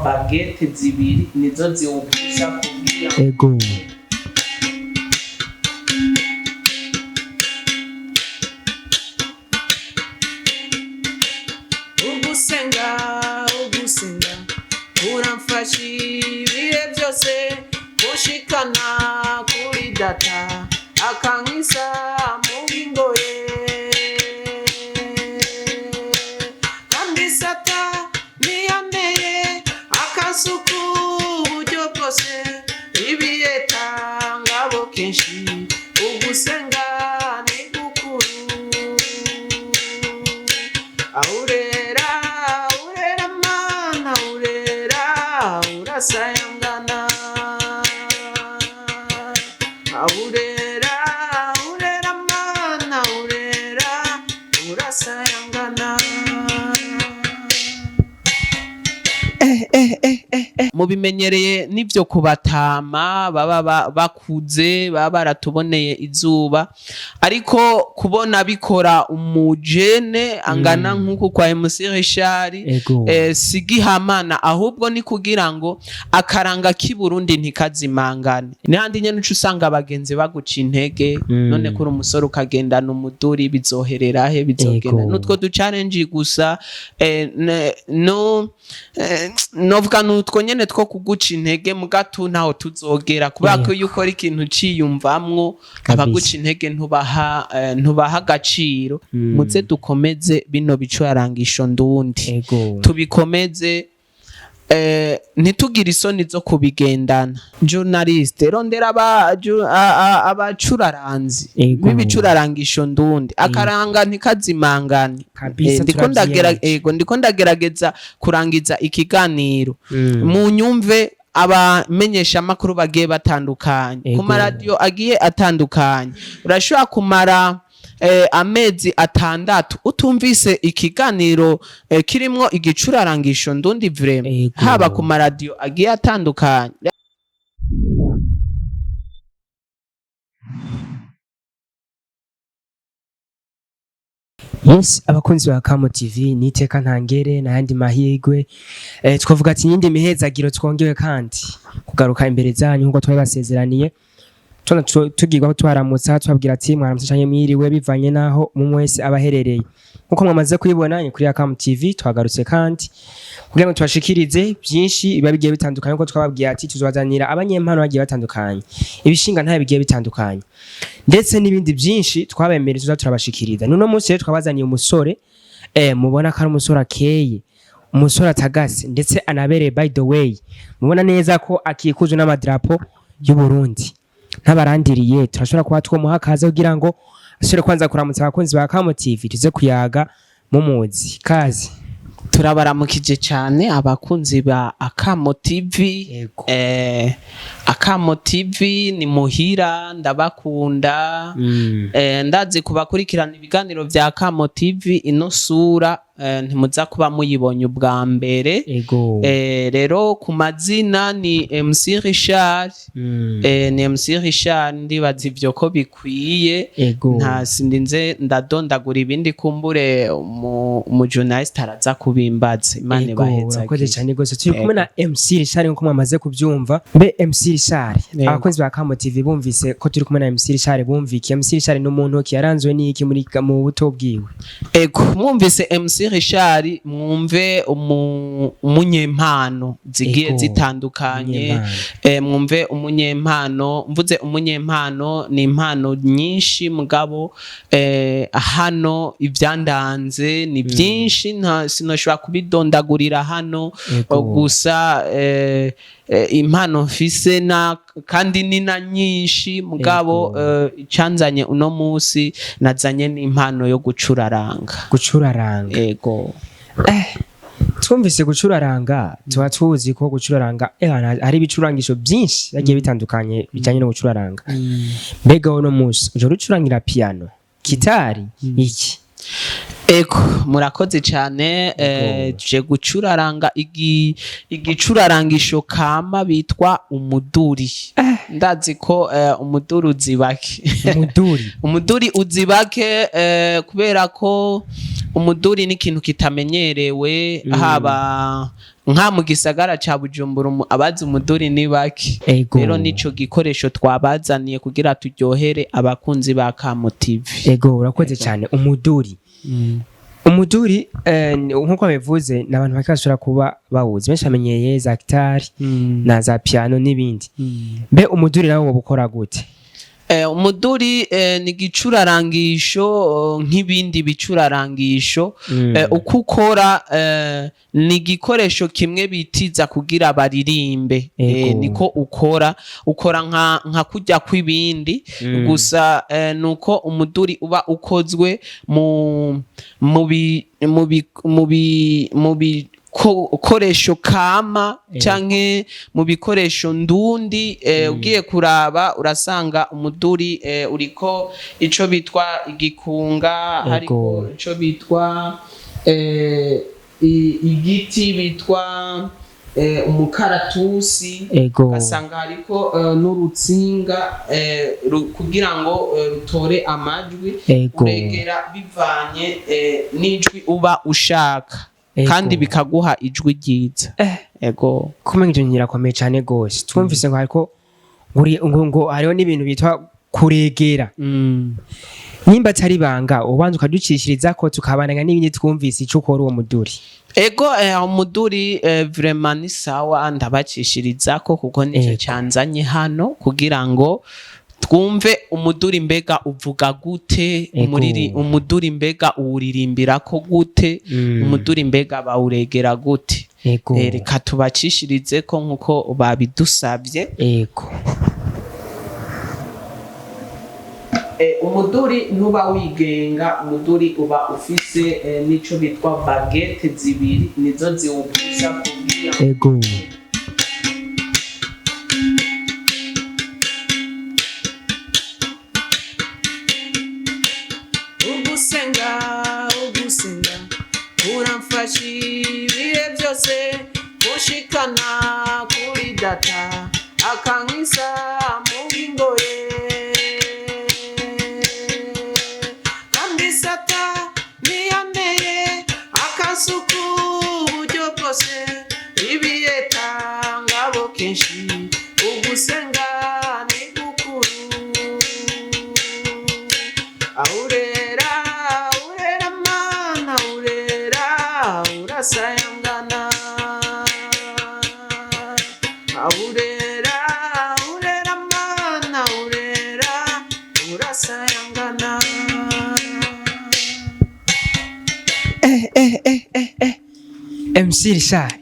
Baguettes zibiri nizo ziwupusa kugira Ugusenga, ugusenga uramfasha ibihe byose gushikana kuri Data, akankisa mu bw'ingoye. Kandi Sata niyanteye akasuku uburyo bwose ibiyeta ngabo kenshi. Ugusenga ni gukuru. Aurera, urera Mana, urera, urasayangana. Aurera, urera Mana, urera, urasayangana. Mubimenyereye n'ivyo kubatama baba bakuze, baba baratuboneye izuba, ariko kubona bikora umujene angana nk'uku kwa MC Richard, si gihamana, ahubwo ni kugira ngo akaranga k'i Burundi ntikazimangane. N'ahandi nyene uca usanga abagenzi baguca intege. None kuri umusore ukagendana umuduri, bizoherera he? Bizogenda nutwo du challenge gusa, no novuga nutwo nyene two kuguca intege, mugatu ntaho tuzogera, kubera ko iyo ukora ikintu ciyumvamwo, abaguca intege ntubaha agaciro. Muze dukomeze bino bicurangisho ndundi, tubikomeze, ntitugire isoni zo kubigendana. Journaliste, rondera abacuraranzi b'ibicurarangisho ndundi, akaranga ntikazimangane. Ndiko ndagera Turavyiyemeje. Ego, ndiko ndagerageza kurangiza ikiganiro. Mu nyumve, abamenyeshamakuru bagiye batandukanye ku maradiyo agiye atandukanye, urashobora kumara amezi 6 utumvise ikiganiro kirimwo igicurarangisho ndundi, vraiment, haba ku maradiyo agiye atandukanye. Yes, abakunzi ba Kamo TV, niteka ntangere n'ayandi mahirwe, twavuga ati yindi mihezagiro twongewe kandi kugaruka imbere zanyu nkuko twari basezeraniye. Tuna tugirwa ko twaramutsa, twabwira ati mwaramutse canke mwiriwe, bivanye naho umwe wese aba aherereye. Nkuko mwamaze kuyibona, ni kuri Akamo TV twagarutse kandi kugira ngo tubashikirize byinshi biba bigiye bitandukanye, nkuko twababwiye ati tuzobazanira abanyempano bagiye batandukanye, ibishinga ntayo bigiye bitandukanye, ndetse n'ibindi byinshi twabemereye tuza turabashikiriza. Nuno munsi rero twabazaniye umusore, mubona ko ari umusore akeye, umusore atagase, ndetse anabereye. By the way, mubona neza ko akikujwe n'amadarapo y'u Burundi. Ntabarandiriye, turashobora kuba twomuha akaze kugira ngo asubire kwanza kuramutsa abakunzi ba Kamo TV, tuze kuyaga mumuzi. Kazi. Turabaramukije cyane abakunzi ba Akamo TV. Akamo TV ni muhira, ndabakunda. Ndazi kubakurikirana ibiganiro vya Akamo TV, ino sura ntimuza kuba muyibonye ubwa mbere. Rero ku mazina ni MC Richard. Ni MC Richard, ndibaza ivyo ko bikwiye. Nta sindinze ndadondagura ibindi, kumbure umu journalist araza kubimbaza. Imana Urakoze ibahezagire. cyane rwose. Turi kumwe na MC Richard nkuko mwamaze kubyumva. Mbe MC Richard, abakunzi ba Kamo TV bumvise ko turi kumwe na MC Richard, bumvikiye MC Richard ni umuntu ki? Yaranzwe n'iki muri mu buto bwiwe? Ego, mwumvise MC Richard, mwumve umunyempano zigiye zitandukanye. Umunyempano. Mwumve umunyempano. Mvuze umunyempano, ni impano nyinshi, mugabo hano ibyandanze ni byinshi, nta sinoshobora kubidondagurira hano. Gusa impano mfise na kandi ni na nyinshi, mugabo icanzanye uno munsi, nazanye n'impano yo gucuraranga. Gucuraranga. Ego. Twumvise gucuraranga, tuba tuzi ko gucuraranga hari ibicurangisho byinshi bagiye bitandukanye bijyanye no gucuraranga. Mbega uno munsi uje ucurangira piano, gitari, iki? Ego, murakoze cyane. Je gucuraranga igicurarangisho kama bitwa umuduri. Ndazi ko umuduri uzibake. Umuduri. Umuduri uzibake, kubera ko umuduri ni ikintu kitamenyerewe, haba Nka mu gisagara ca Bujumbura, abazi umuduri ni bake. Rero nico gikoresho twabazaniye kugira turyohere abakunzi ba Kamo TV. Ego, urakoze cyane. Umuduri, nkuko bivuze, ni abantu bake bashobora kuba bawuzi. Benshi bamenyeye za gitari na za piano n'ibindi. Mbe umuduri nawo woba ukora gute? Umuduri ni igicurarangisho nk'ibindi bicurarangisho. Uko ukora, ni igikoresho kimwe bitiza kugira baririmbe. Niko ukora nka kurya kw'ibindi. Gusa nuko umuduri uba ukozwe mu bikoresho kama canke mu bikoresho ndundi. Ugiye kuraba urasanga umuduri uriko ico bitwa igikunga, hariko ico bitwa igiti bitwa umukaratusi. Ugasanga hariko n'urutsinga kugira ngo rutore amajwi. Uregera bivanye n'ijwi uba ushaka. Kandi bikaguha ijwi ryiza. Ego. Kumenya ivyo nyirakomeye cyane gose. Twumvise ngo hariko ngo hariho n'ibintu bitwa kuregera. Nimba atari ibanga, ubanza ukaducishiriza ko tukabandanya n'ibindi twumvise ico ukora uwo muduri. Ego, umuduri vraiment ni sawa, ndabacishirizako kuko nico canzanye hano kugira ngo twumve umuduri mbega uvuga gute. Umuduri mbega uwuririmbirako gute? Umuduri mbega bawuregera gute? Reka tubacishirize ko nkuko babidusabye. Umuduri ntuba wigenga. Umuduri uba ufise n'ico bitwa baguettes zibiri, nizo ziwupusa kugira Ugusenga, ugusenga uramfasha ibihe byose gushikana kuri Data, akankisa mu bw'ingoye. Kandi Sata niyanteye akasuku uburyo bwose ibiyeta ngabo kenshi. Ugusenga ni gukuru. Aurera, urera mana, urera, urasayangana. Aurera, urera mana, urera, urasayangana. MC Richard,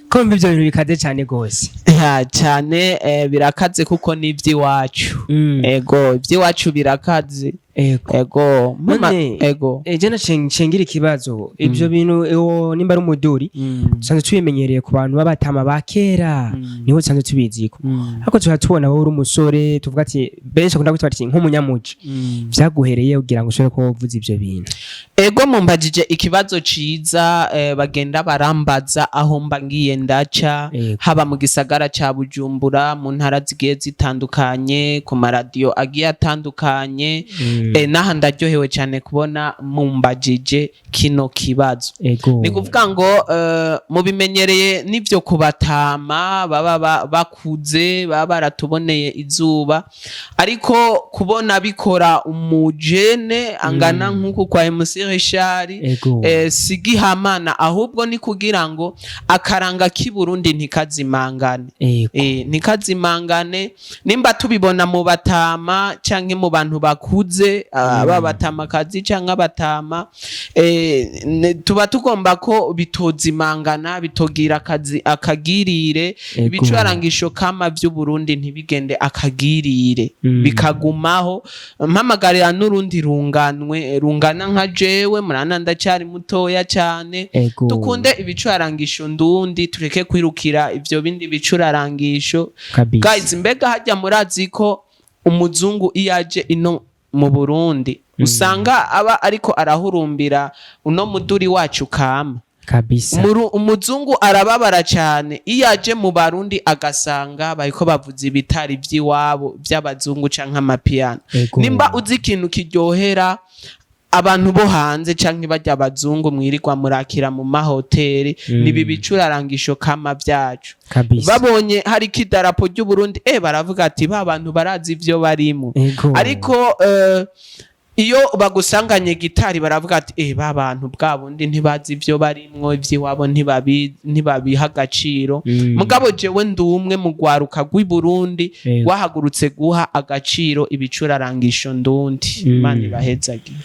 ko mva ivyo bintu bikaze cyane gose. Ya, cyane, birakaze kuko ni iby'iwacu. Ego, iby'iwacu birakaze. Ego mama. None, Ego. Je nacengira ikibazo. Ivyo bintu ewo nimba ari umuduri, dusanzwe tubimenyereye ku bantu b'abatama ba kera, niho dusanzwe tubiziko. Ariko tuba tubona wowe uri umusore, tuvuga ati benshi bakunda kwitwa ati nk'umunyamuji. Vyaguhereye kugira ngo ushobore kuba wavuze ivyo bintu? Ego, mumbajije ikibazo ciza. Bagenda barambaza aho mba ngiye ndaca, haba mu gisagara ca Bujumbura, mu ntara zigiye zitandukanye, ku maradiyo agiye atandukanye. Naha ndaryohewe cyane kubona mumbajije kino kibazo. Ni kuvuga ngo mubimenyereye n'ivyo kubatama baba bakuze, baba baratuboneye izuba. Ariko kubona bikora umujene angana nk'uku kwa MC Richard, si gihamana, ahubwo ni kugira ngo akaranga k'i Burundi ntikazimangane. Ntikazimangane. Nimba tubibona mu batama canke mu bantu bakuze, babatamakazi canke abatama, tuba tugomba ko bitozimangana, bitogira akazi akagirire. Ibicurangisho kama vy'Uburundi ntibigende akagirire, bikagumaho. Mpamagarira n'urundi runganwe rungana nka jewe, murana ndacyari mutoya cyane. Dukunde ibicurangisho ndundi, tureke kwirukira ivyo bindi bicurarangisho. Guys, mbega hajya murazi ko umuzungu iyo aje ino mu Burundi usanga aba ariko arahurumbira uno muduri wacu kama? Umuzungu arababara cyane iyo aje mu Barundi agasanga bariko bavuza ibitari vy'iwabo vy'abazungu canke amapiyano. Nimba uzi ikintu kiryohera Abantu bo hanze canke barya abazungu mwirirwa murakira mu mahoteli, nibi bicurarangisho kama vyacu. Babonye hariko idarapo ry'Uburundi, baravuga ati: "Ba bantu barazi ivyo barimo." Ariko iyo bagusanganye gitari, baravuga ati: "Ba bantu bwa bundi ntibazi ivyo barimwo, ivy'iwabo ntibabiha agaciro." Mugabo jewe ndi umwe mu rwaruka rw'i Burundi rwahagurutse guha agaciro ibicurarangisho ndundi. Imana ibahezagiye.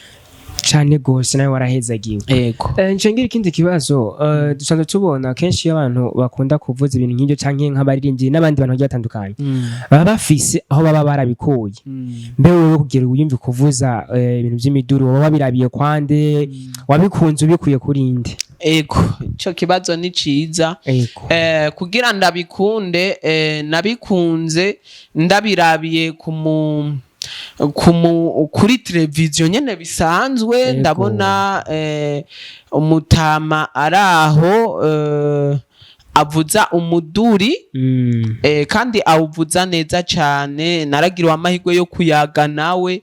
Cane gose, nawe warahezagiwe. Ego. Ncengira ikindi kibazo. Dusanzwe tubona kenshi iyo abantu bakunda kuvuza ibintu nk'ibyo canke nk'abaririmbyi n'abandi bantu bagiye batandukanye, baba bafise aho baba barabikuye. Mbe wewe, kugira wiyumve kuvuza ibintu vy'imiduri, woba wabirabiye kwande? Wabikunze ubikuye kuri nde? Ego, ico kibazo ni ciza. Kugira ndabikunde, nabikunze ndabirabiye kuri televiziyo nyene bisanzwe. Ndabona umutama araho avuza umuduri, kandi awuvuza neza cane. Naragiriwe amahirwe yo kuyaga nawe.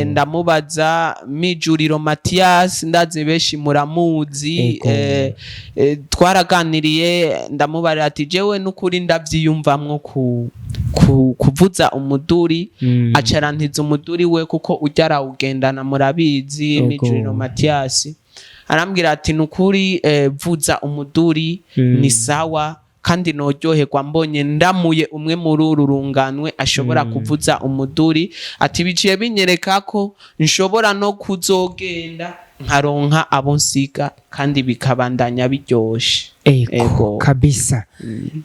Ndamubaza, Mijuriro Mathias, ndazi benshi muramuzi. Twaraganiriye, ndamubarira ati: "Jewe n'ukuri ndavyiyumvamwo kuvuza umuduri." Aca arantiza umuduri we, kuko ujya arawugendana, murabizi. Mijuriro Mathias arambwira ati: "Nukuri, vuza umuduri, ni sawa, kandi noryoherwa mbonye ndamuye umwe muri uru runganwe ashobora kuvuza umuduri." Ati: "Biciye binyereka ko nshobora no kuzogenda nkaronka abo nsiga, kandi bikabandanya biryoshe." Ego kabisa.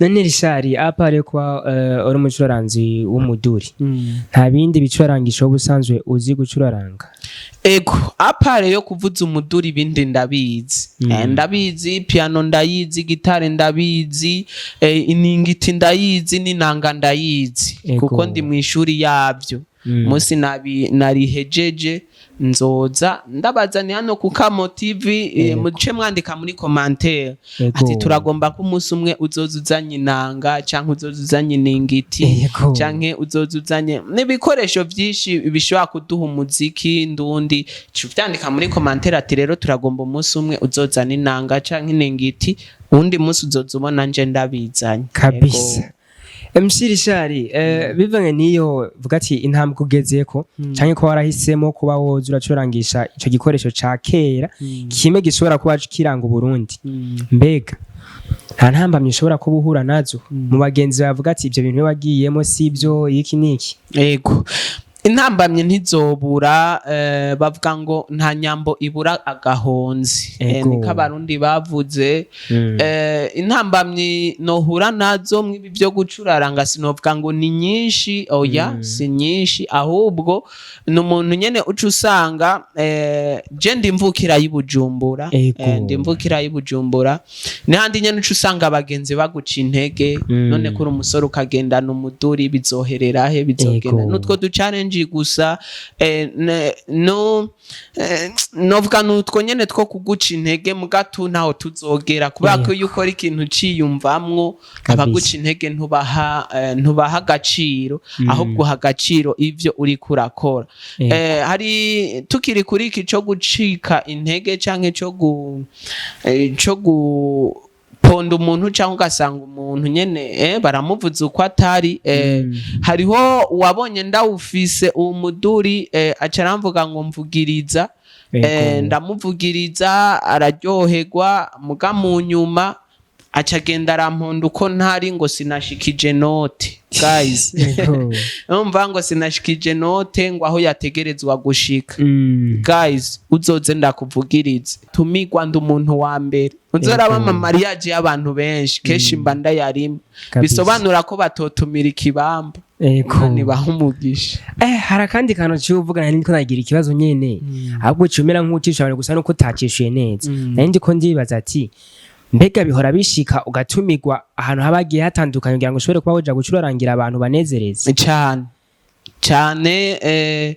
None Richard, à part kuba uri umucuraranzi w'umuduri, nta bindi bicurangisho ubusanzwe uzi gucuraranga? Ego, à part yo kuvuza umuduri, ibindi ndabizi. Ndabizi piano, ndayizi gitare, ndabizi iningiti, ndayizi n'inanga ndayizi. Kuko ndi mu ishuri yabyo. Munsi narihejeje nzoza ndabazani hano ku Kamo TV, muce mwandika muri commentaire ati: "Turagomba ko umunsi umwe uzoza uzanye inanga, canke uzoza uzanye iningiti, canke uzoza uzanye n'ibikoresho vyinshi bishobora kuduha umuziki ndundi." Ca uvyandika muri commentaire ati: "Rero turagomba umunsi umwe uzozana inanga canke iningiti." Uwundi munsi uzoza ubona nje ndabizanye. Kabisa. MC Richard, bivanye niyo vuga ati intambwe ugezeko, canke ko warahisemo kuba woza uracurangisha ico gikoresho ca kera kimwe gishobora kuba kiranga Uburundi, mbega nta ntambamyi ushobora kuba uhura nazo mu bagenzi bavuga ati: "Ivyo bintu iyo wagiyemo sivyo, iki niki"? Ego, intambamyi ntizobura. Bavuga ngo nta nyambo ibura agahonzi. Niko Abarundi bavuze. Intambamyi nohura nazo mw'ibi byo gucuraranga, sinovuga ngo ni nyinshi, oya, si nyinshi. Ahubwo ni umuntu nyene uca usanga, je ndi imvukira y'i Bujumbura. Ndi imvukira y'i Bujumbura, n'ahandi nyene uca usanga abagenzi baguca intege: "None kuri umusore ukagendana umuduri, bizoherera he? Bizogenda?" Nutwo du challenge gusa, no novuga nutwo nyene two kuguca intege, mugatu ntaho tuzogera, kubera ko iyo ukora ikintu ciyumvamwo, abaguca intege ntubaha agaciro, ahubwo uha agaciro ivyo uriko urakora. Hari tukiri kuri iki co gucika intege canke co guponda umuntu, cyangwa ugasanga umuntu nyene baramuvuze uko atari. Hariho uwabonye ndawufise uwo muduri, aca aramvuga ngo: "Mvugiriza." Ndamuvugiriza, araryoherwa, muga mu nyuma aca agenda aramponda uko ntari, ngo sinashikije note, guys. Numva ngo sinashikije note, ngo aho yategerezwa gushika. Guys, uzoze ndakuvugiriza, tumigwa, ndi umuntu wa mbere uzoraba ama mariage y'abantu benshi, kenshi mba ndayarimo. Bisobanura ko batotumira ikibamba. Imana ibahe umugisha. Hari akandi kantu ciye uvuga, nari ndiko nagira ikibazo nyene, ahubwo cumera nk'ucisha abantu gusa nuko utacishuye neza. Nari ndiko ndibaza ati: mbega bihora bishika ugatumirwa ahantu haba hagiye hatandukanye kugira ngo ushobore kuba woja gucurarangira abantu, banezereze? Cyane cyane.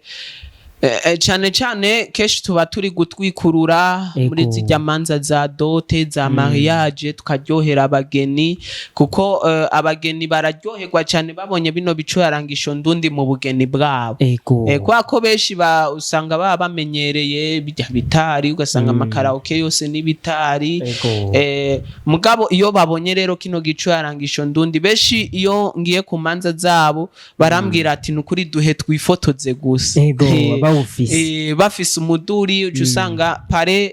Cane cane kenshi tuba turi gutwikurura muri zirya manza za dot, za mariage, tukaryohera abageni, kuko abageni bararyoherwa cane babonye bino bicurangisho ndundi mu bugeni bwabo. Kubera ko benshi usanga baba bamenyereye bijya bitari, ugasanga amakaraoke yose n'ibitari. Mugabo iyo babonye rero kino gicurangisho ndundi, benshi iyo ngiye ku manza zabo barambwira ati: "Nukuri duhe twifotoze gusa." Bawufise. Bafise umuduri, uca usanga parrain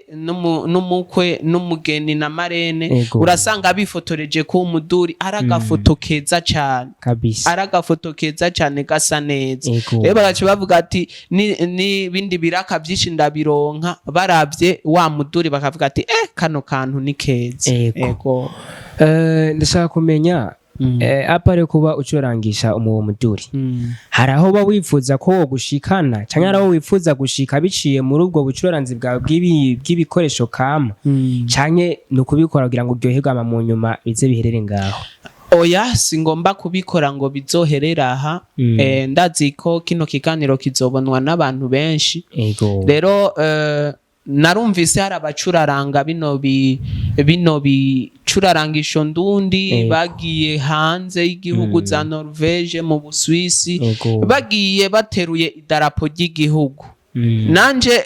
n'umukwe n'umugeni na marraine, urasanga bifotoreje ko umuduri ari agafoto keza cane, ari agafoto keza cane gasa neza. Rero bagaca bavuga ati: "N'ibindi biraka byinshi ndabironka baravye wa muduri", bakavuga ati: "Kano kantu ni keza." Ndashaka kumenya, à part kuba ucurangisha umuwo muduri, hari aho uba wifuza ko wogushikana, canke hari aho wifuza gushika biciye muri ubwo bucuranzi bwawe bw'ibikoresho kama, canke ni ukubikora kugira ngo uryoherwe, ama mu nyuma bize biherere ngaho? Oya, singomba kubikora ngo bizoherere aha. Ndazi ko kino kiganiro kizobonwa n'abantu benshi. Rero narumvise hari abacuraranga bino bicurarangisho ndundi bagiye hanze y'igihugu, za Norvege, mu Buswisi, bagiye bateruye idarapo ry'igihugu. Nanje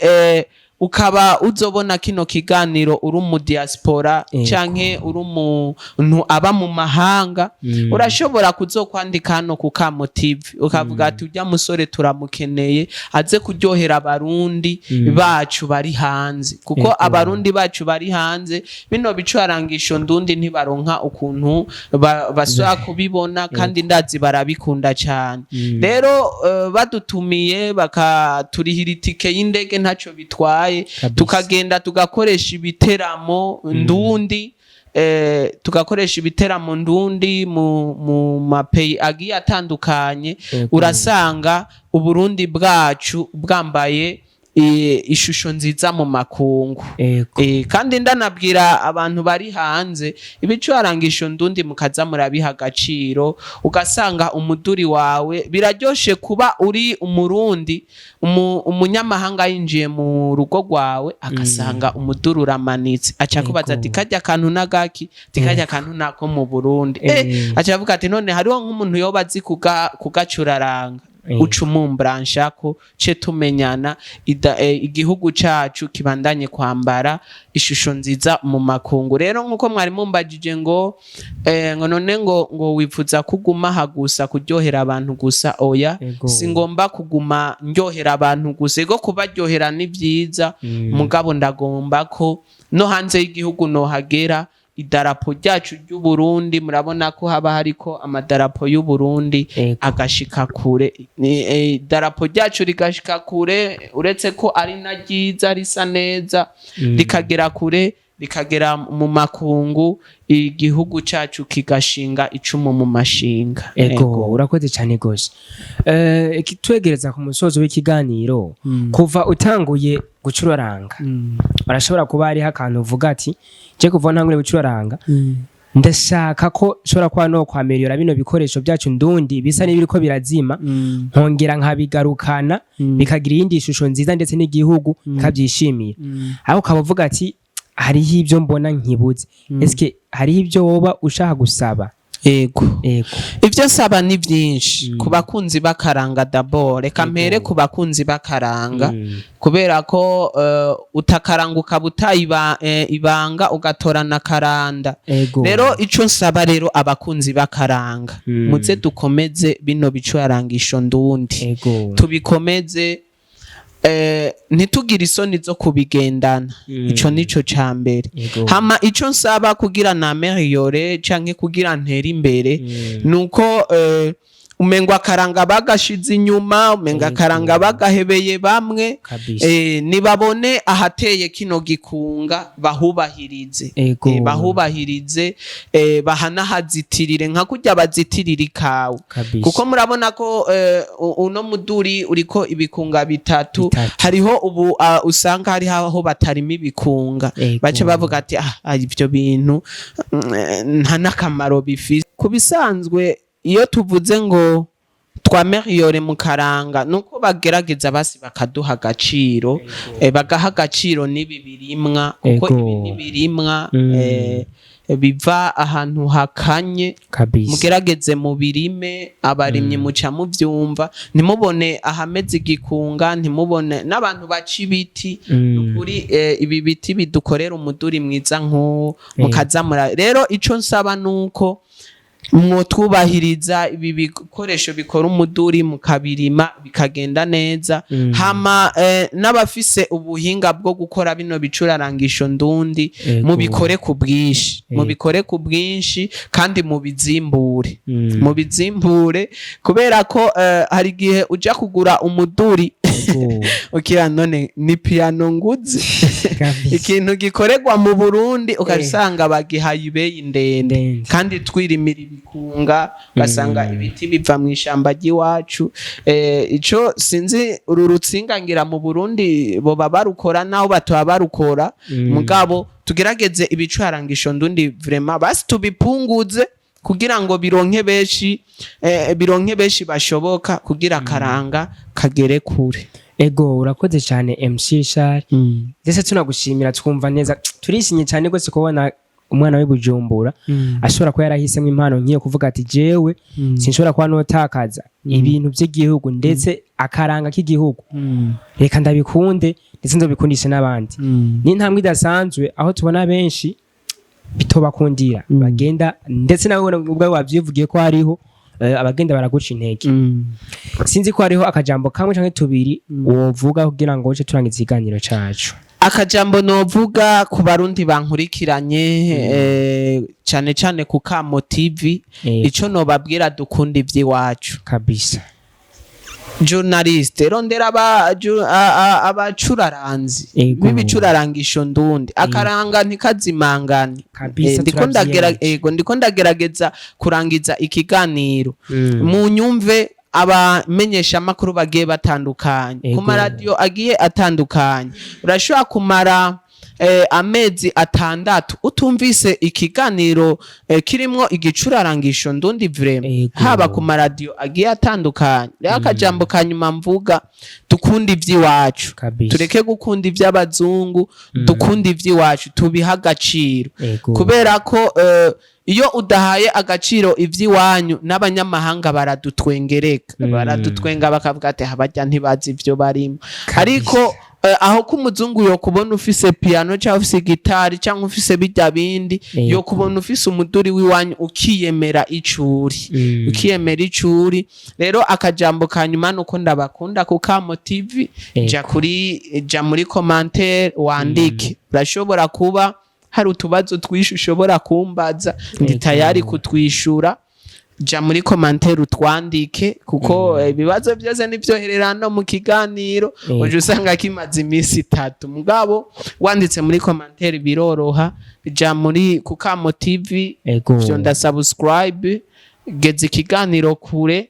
ukaba uzobona kino kiganiro uri mu diaspora canke uri umuntu aba mu mahanga, urashobora kuzokwandika hano ku Kamo TV ukavuga ati: "Ujya musore turamukeneye, aze kuryohera Abarundi bacu bari hanze", kuko Abarundi bacu bari hanze bino bicurangisho ndundi ntibaronka ukuntu basubira kubibona, kandi ndazi barabikunda cyane. Rero badutumiye bakaturihira itike y'indege, ntacyo bitwaye, tukagenda tugakoresha ibiteramo ndundi, tugakoresha ibiteramo ndundi mu mapeyi agiye atandukanye, urasanga Uburundi bwacu bwambaye ishusho nziza mu makungu. Kandi ndanabwira abantu bari hanze, ibicurangisho ndundi mukaza murabiha agaciro. Ugasanga umuduri wawe, biraryoshe kuba uri Umurundi, umunyamahanga yinjiye mu rugo rwawe agasanga umuduri uramanitse, aca akubaza ati: "Karya kantu n'agaki?" Ati: "Karya kantu nako mu Burundi." Aca avuga ati: "None hariho nk'umuntu yoba azi kugacuraranga?" Uca umumbranshako ce tumenyana, igihugu cacu kibandanye kwambara ishusho nziza mu makungu. Rero nkuko mwari mumbajije ngo none ngo wifuza kuguma aha gusa kuryohera abantu gusa, oya, singomba kuguma ndyohera abantu gusa. Ego, kubaryohera ni vyiza, mugabo ndagomba ko no hanze y'igihugu nohagera, idarapo ryacu ry'Uburundi, murabona ko haba hariko amadarapo y'Uburundi, agashika kure. Idarapo ryacu rigashika kure, uretse ko ari na ryiza, risa neza, rikagera kure, rikagera mu makungu, igihugu cacu kigashinga icumu mu mashinga. Ego, urakoze cyane gose. Twegereza ku musozo w'ikiganiro, kuva utanguye gucuraranga, urashobora kuba hariho akantu uvuga ati: "Je kuva ntangure gucuraranga, ndashaka ko nshobora kuba no kwameliyora bino bikoresho byacu ndundi bisa n'ibiriko birazima, nkongera nkabigarukana, bikagira iyindi shusho nziza, ndetse n'igihugu kabyishimira." Aho ukaba uvuga ati: "Hariho ibyo mbona nkibuze." Eske hariho ibyo woba ushaka gusaba? Ego. Ivyo nsaba ni vyinshi ku bakunzi b'akaranga. D'abord reka mpere ku bakunzi b'akaranga, kubera ko utakaranga ukaba utayiba ibanga ugatorana akaranda. Rero ico nsaba rero abakunzi b'akaranga, muze dukomeze bino bicurangisho ndundi, tubikomeze, ntitugire isoni zo kubigendana. Ico nico ca mbere. Hama ico nsaba kugira naméliore canke kugira ntere imbere, nuko umengo akaranga bagashize inyuma, umengo akaranga bagahebeye bamwe. Nibabone ahateye kino gikunga bahubahirize. Bahubahirize, bahanahazitirire nka kurya bazitirira ikawa, kuko murabona ko uno muduri uriko ibikunga bitatu. Bitatu. Hariho ubu usanga hariho aho batarima ibikunga, baca bavuga ati: "Ah, ivyo bintu nta n'akamaro bifise." Ku bisanzwe iyo tuvuze ngo Twaméliore mu karanga nuko bagerageza basi bakaduha agaciro, bagaha agaciro n'ibi birimwa, kuko ibi ni birimwa biva ahantu hakanye. Mugerageze mu birime, abarimyi muca muvyumva, ntimubone ahameze igikunga, ntimubone n'abantu baca ibiti. Nukuri ibi biti bidukorera umuduri mwiza nk'uwo mukazamura. Rero ico nsaba nuko mwotwubahiriza ibi bikoresho bikora umuduri, mukabirima bikagenda neza. Hama n'abafise ubuhinga bwo gukora bino bicurarangisho ndundi, mubikore ku bwinshi, mubikore ku bwinshi kandi mubizimbure, mubizimbure, kubera ko hari igihe uja kugura umuduri ukira none ni piano nguzi, ikintu gikorerwa mu Burundi, ukasanga bagihaye ibeyi ndende, Ndende. kandi twirimira ibikunga, ugasanga ibiti biva mu ishamba ry'iwacu. Ico sinzi, uru rutsinga ngira mu Burundi boba barukora, naho batoba barukora, mugabo tugerageze ibicurangisho ndundi vraiment basi tubipunguze kugira ngo bironke benshi, bironke benshi bashoboka, kugira akaranga kagere kure. Ego, urakoze cyane MC Richard, ndetse tunagushimira. Twumva neza, turishimye cyane rwose kubona umwana w'i Bujumbura ashobora kuba yarahisemo impano nk'iyo, kuvuga ati jewe sinshobora kuba notakaza ibintu by'igihugu ndetse akaranga k'igihugu, reka ndabikunde ndetse nzobikundishe n'abandi. Ni intambwe idasanzwe aho tubona benshi bitobakundira bagenda, ndetse nawe ubwawe wabyivugiye ko hariho abagenda baraguca intege. Sinzi ko hariho akajambo kamwe canke tubiri wovuga kugira ngo uce turangiza ikiganiro cacu. Akajambo novuga ku Barundi bankurikiranye, cane cane ku Kamo TV, ico nobabwira, dukunda ivy'iwacu. Journaliste, rondera abacuraranzi b'ibicurarangisho ndundi, akaranga ntikazimangane. Ndiko ndagera Turavyiyemeje. Ego, ndiko ndagerageza kurangiza ikiganiro. Mu nyumve, abamenyeshamakuru bagiye batandukanye ku maradiyo agiye atandukanye, urashobora kumara amezi 6 utumvise ikiganiro kirimwo igicurarangisho ndundi vraiment, haba ku maradiyo agiye atandukanye. Rero akajambo ka nyuma mvuga, dukunda ivy'iwacu, tureke gukunda ivy'abazungu, dukunda ivy'iwacu, tubihe agaciro, kubera ko iyo udahaye agaciro ivy'iwanyu, n'abanyamahanga baradutwengereka, baradutwenga bakavuga ati abarya ntibazi ivyo barimo. Ariko aho ko umuzungu yo kubona ufise piano cyangwa ufise gitari cyangwa ufise bijya bindi, yo kubona ufise umuduri w'iwanyu, ukiyemera icuri, ukiyemera icuri. Rero akajambo ka nyuma nuko ndabakunda ku Kamo TV. Ja kuri, ja muri commentaire wandike, urashobora kuba hari utubazo twishi ushobora kumbaza, ndi tayari kutwishura. Ja muri commentaire utwandike, kuko ibibazo byose nivyoherera no mu kiganiro, uje usanga kimaze iminsi 3. Mugabo wanditse muri commentaire biroroha. Ja muri ku Kamo TV, fyonda subscribe, geza ikiganiro kure,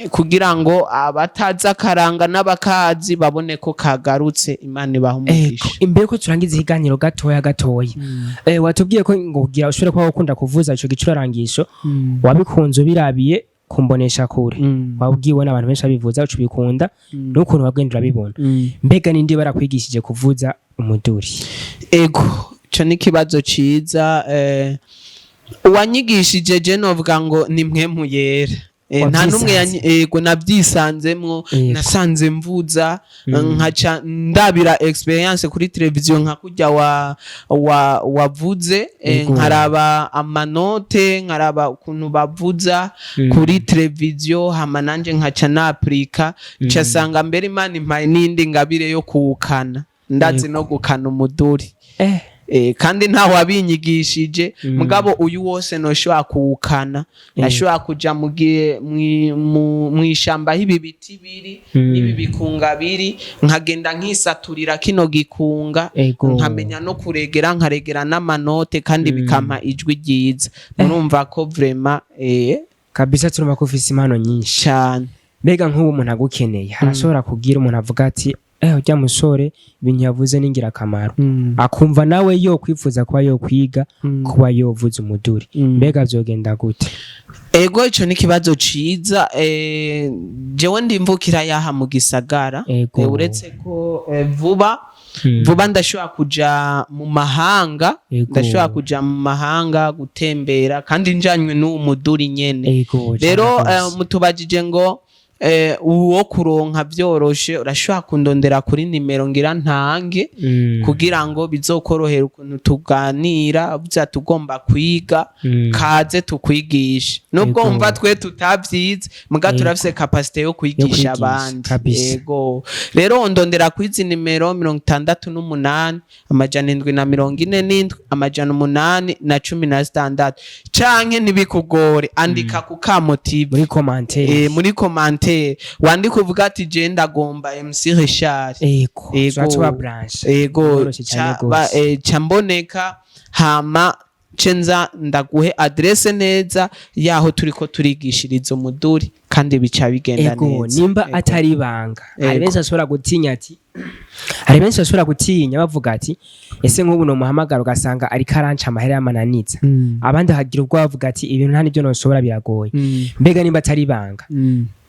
kugira ngo abatazi akaranga n'abakazi babone ko kagarutse. Imana ibaha umugisha. Imbere ko turangiza ikiganiro, gatoya gatoya, watubwiye ko ngo kugira ushobore kuba ukunda kuvuza ico gicurarangisho, wabikunze ubirabiye kumbonesha kure, wabwiwe n'abantu benshi babivuza uca ubikunda, n'ukuntu wagenda urabibona. Mbega ninde barakwigishije kuvuza umuduri? Ego, ico ni ikibazo ciza. Uwanyigishije je novuga ngo ni Mpwemu Yera. Nta n'umwe. Wavyisanze. Ego, navyisanzemwo. Nasanze mvuza, nkaca ndabira experience kuri televiziyo nka kurya wa wavuze, nkaraba amanote, nkaraba ukuntu bavuza kuri televiziyo, hama nanje nkaca naprika, nca sanga mbere Imana impaye n'indi ngabire yo kuwukana, ndazi no gukana umuduri. Kandi ntawe wabinyigishije, mugabo uyu wose noshobora kuwukana, nashobora kuja mu gihe mw'ishamba aho ibi biti biri n'ibi bikunga biri, nkagenda nkisaturira kino gikunga, nkamenya no kuregera, nkaregera n'amanote, kandi bikampa ijwi ryiza. Murumva ko vraiment Kabisa, turumva ko ufise impano nyinshi. Cane. Mbega nk'ubu umuntu agukeneye, harashobora kugira umuntu avuga ati Urya musore ibintu yavuze ni ingirakamaro, akumva nawe yo kwifuza kuba yo kwiga kuba yovuza umuduri, mbega vyogenda gute? Ego, ico ni ikibazo ciza. Jewe ndimvukira yaha mu gisagara. Uretse ko vuba vuba ndashobora kuja mu mahanga. Ndashobora kuja mu mahanga gutembera kandi njanywe n'uwo muduri nyene. Rero Cane gose. Mutubajije ngo uwo kuronka vyoroshe, urashobora kundondera kuri nimero ngira ntange kugira ngo bizokorohera ukuntu tuganira, uvuze ati ugomba kwiga, kaze tukwigishe, nubwo wumva twe tutavyize, muga turafise capacité yo kwigisha kwigisha, abandi. Ego, rero ndondera kwizi nimero: 68 747 816, canke ntibikugore, andika ku Kamo TV. Muri commentaire. Muri commentaire wandika uvuga ati je ndagomba MC Richard. Ego. Tuba branche. Ego. Biroroshe cyane gose. Ca mboneka, hama cenza ndaguhe adresse neza yaho turiko turigishiriza umuduri, kandi bica bigenda neza. Nimba atari ibanga, hari benshi bashobora gutinya ati, hari benshi bashobora gutinya bavuga ati: "Ese nk'ubu nomuhamagara ugasanga ariko aranca amahera y'amananiza?" Abandi hagira ubwo bavuga ati: "Ibintu nta nibyo noshobora, biragoye." Mbega nimba atari ibanga,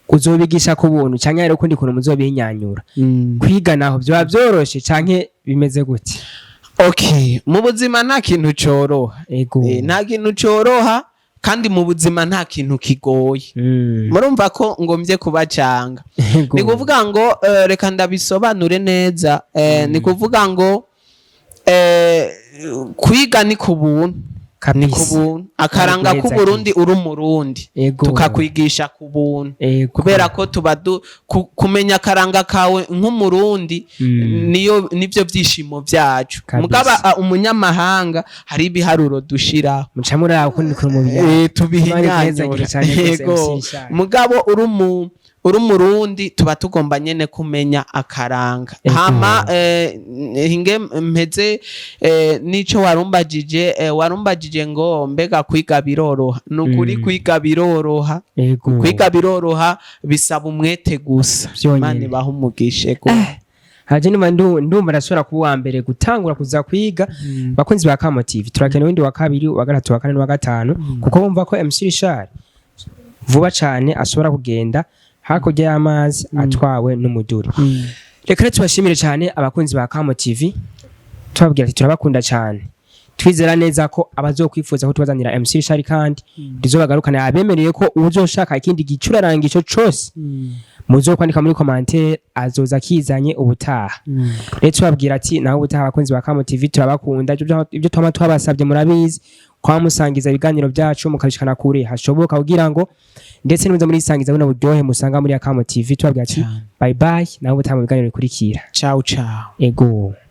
uzobigisha ku buntu canke hari ukundi kuntu muzobihinyanyura? Kwiga naho vyoba vyoroshe canke bimeze gute? Okay, mu buzima nta kintu coroha. Nta kintu coroha, kandi mu buzima nta kintu kigoye. Murumva ko ngomvye kubacanga. Ni kuvuga ngo reka ndabisobanure neza. Ni kuvuga ngo kwiga ni ku buntu, ni ku buntu. Akaranga Neza. k'Uburundi, uri Umurundi, tukakwigisha ku buntu, kubera ko tuba kumenya akaranga kawe nk'Umurundi niyo nivyo vyishimo vyacu. Mugaba umunyamahanga hari ibiharuro dushiraho. Muca muraba ukundi kuntu mubiyaga. Tubihinyanyura. Cyane gose, Yego. MC Richard. Mugabo uri Umurundi, tuba tugomba nyene kumenya akaranga. Hama hinge mpeze nico warumbajije, warumbajije ngo mbega kwiga biroroha? Ni ukuri, kwiga biroroha. Kwiga biroroha, bisaba umwete gusa. Vyonyene. Imana ibahe umugisha. Ego. Haje niba ndumva ndashobora kuba uwa mbere gutangura kuza kwiga. Bakunzi ba Kamo TV, turakeneye uwundi wa kabiri, wa gatatu, wa kane n'uwa gatanu, kuko bumva ko MC Richard vuba cane ashobora kugenda hakurya y'amazi atwawe n'umuduri. Reka rero tubashimire cyane abakunzi ba Kamo TV, tubabwira ati turabakunda cyane. Twizera neza ko abazokwifuza ko tubazanira MC Richard kandi rizobagarukana, abemereye ko uzoshaka ikindi gicurarangisho cose muzokwandika muri commentaire, azoza akizanye ubutaha. Rero tubabwira ati naho ubutaha, abakunzi ba Kamo TV, turabakunda. Ibyo twama twabasabye murabizi, kwamusangiza ibiganiro byacu mukabishikana kure hashoboka, kugira ngo ndetse nimuza muri isangiza buno buryohe musanga muri ya Kamo TV. Tubabwira ati Cyane. bye bye, naho ubutaha mu biganiro bikurikira. Ciao ciao. Ego.